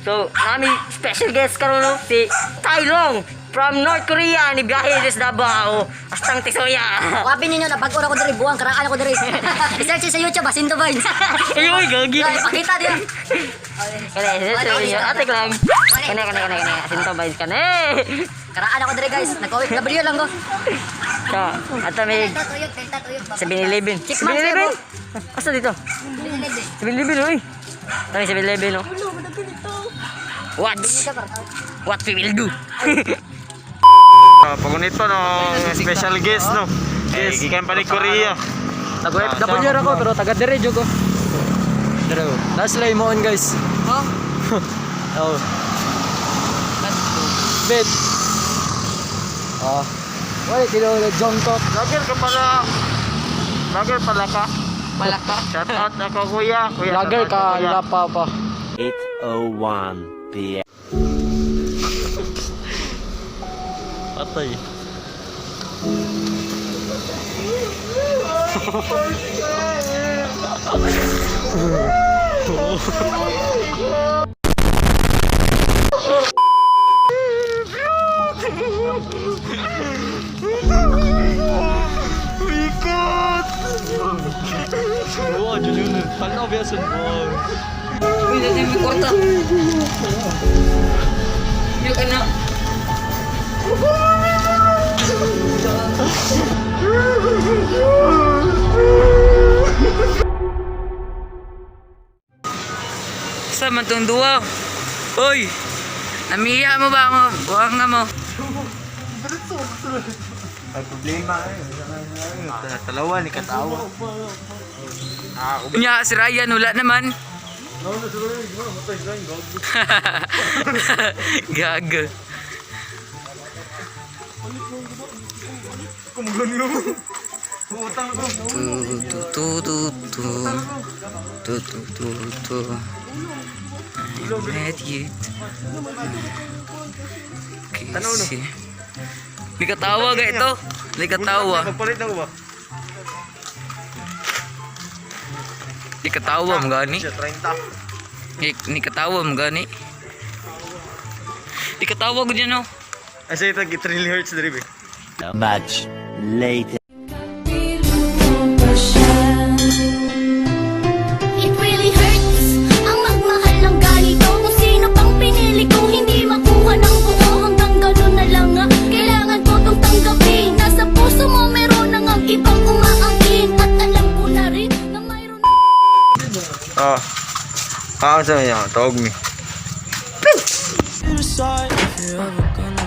So, nami special guest karon, no, si Tai Long from North Korea ni biyahe des Davao. Astang tisoya. Wabi ninyo na bag-o na ko diri, buwang karaan ako diri. I-search sa YouTube, Asinto Vines. Ay, oy, gagi. Ay, pakita diyo. Kani, search ninyo. Ate lang. Kani, kani, kani, kani. Asinto Vines kani. Karaan ako diri, guys. Nag-OFW lang ko. So, ato may 7-Eleven. 7-Eleven? Asa dito? 7-Eleven, oy. Tayo 7-Eleven, no? What? What we will do? Ah, pagunito no, special guest, no. Yes, gikan pa ni Korea. Taga OFW ra ko pero taga dire jud ko. Dire. Nas lay mo on, guys. Huh? Oh. Bet. Ah. Wala kilo Jongkok. Vlogger ka pala. Vlogger pala ka. Wala ka. Shout out na ko, kuya. Kuya, Vlogger shout out ka na, kuya. lapa pa. 8:01 p.m. Patay. Wow, yun yun. Tanaw ba yan? Wow. Uy, dati may kwarta. Yung ano. Sa man tong duwa? Uy! Namiya mo ba mo? Buwang nga mo. Ay, problema eh. Talawa ni katawa. Nya, si Ryan, wala naman. Gag. Tu tu tu tu tu tu tu tu tu. I met you. Kiss you. Di katawa ga ito. Di katawa. Magpalit na ko ba? Di katawa mo gani. Siya, 30. Ni, ni katawa mo gani. Di katawa ko dyan, oh. Ay, sa'yo tag 3 hertz diri ba? Much later. It really hurts ang magmahal ng ganito. Kung sino pang pinili kong hindi makuha ng buo. Hanggang ganun na lang nga, kailangan ko tong tanggapin. Nasa puso mo meron na ngang ibang umaangkin. At alam ko na rin na mayroon Ah. Ah, sa niya, tawag mi. Decide if you're ever